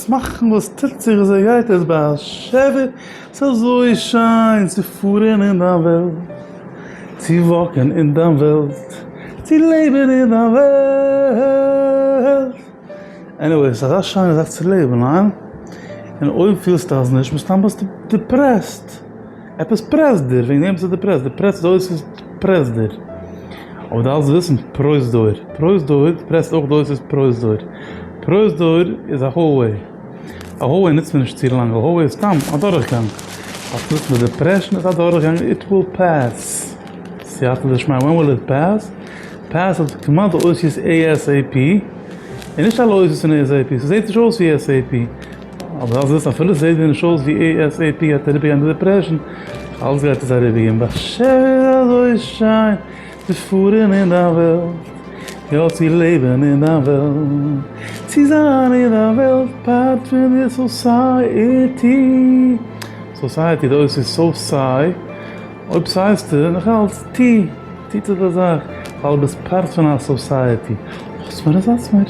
מאכן וואס טוט זיך וויאזוי גייט עס באשעפער ס'איז אזוי שיין צו פארן אין דיין וועלט צו walk ן אין דיין וועלט צו לעבן אין דיין וועלט. Anyway, ס'איז אזא שיינע זאך צו לעבן, ניין? און אויב פילסטו אז נישט, מסתם ביסטו depressed. עפעס פרעסט דיר, וועגן דעם ביסטו depressed. Depressed איז אויס וואס פרעסט דיר. אבער דארפסט וויסן, פרוזדור. פרוזדור פרעסט אויך דאס איז פרוזדור. פרוזדור איז א hallway. א hallway נוצט מען נישט צו לאנג. א hallway איז סתם א דורכגאנג. דארפסט וויסן די depression איז א דורכגאנג, it will pass. סייעתא דשמיא, when will it pass? Pass האט כמעט די אותיות ASAP, און נישט אלע אותיות פון ASAP, ס'זעט נישט אויס ווי SAP, אבער דארפסט וויסן אפילו ס'זעט דיר נישט אויס ווי ASAP גייט אריבערגיין די depression, אלס גייט עס אריבערגיין, באשעפער אזוי שיין צו פארן אין דיין וועלט, יא צו לעבן אין דיין וועלט, צו זיין אין דיין וועלט, part פון די society, society די אותיות so-סיי, אויב סייסטו נאכאלץ טו. טוט זיך די זאך ווייל ביסט part פון א society. האסט מיר אז האסט מיר.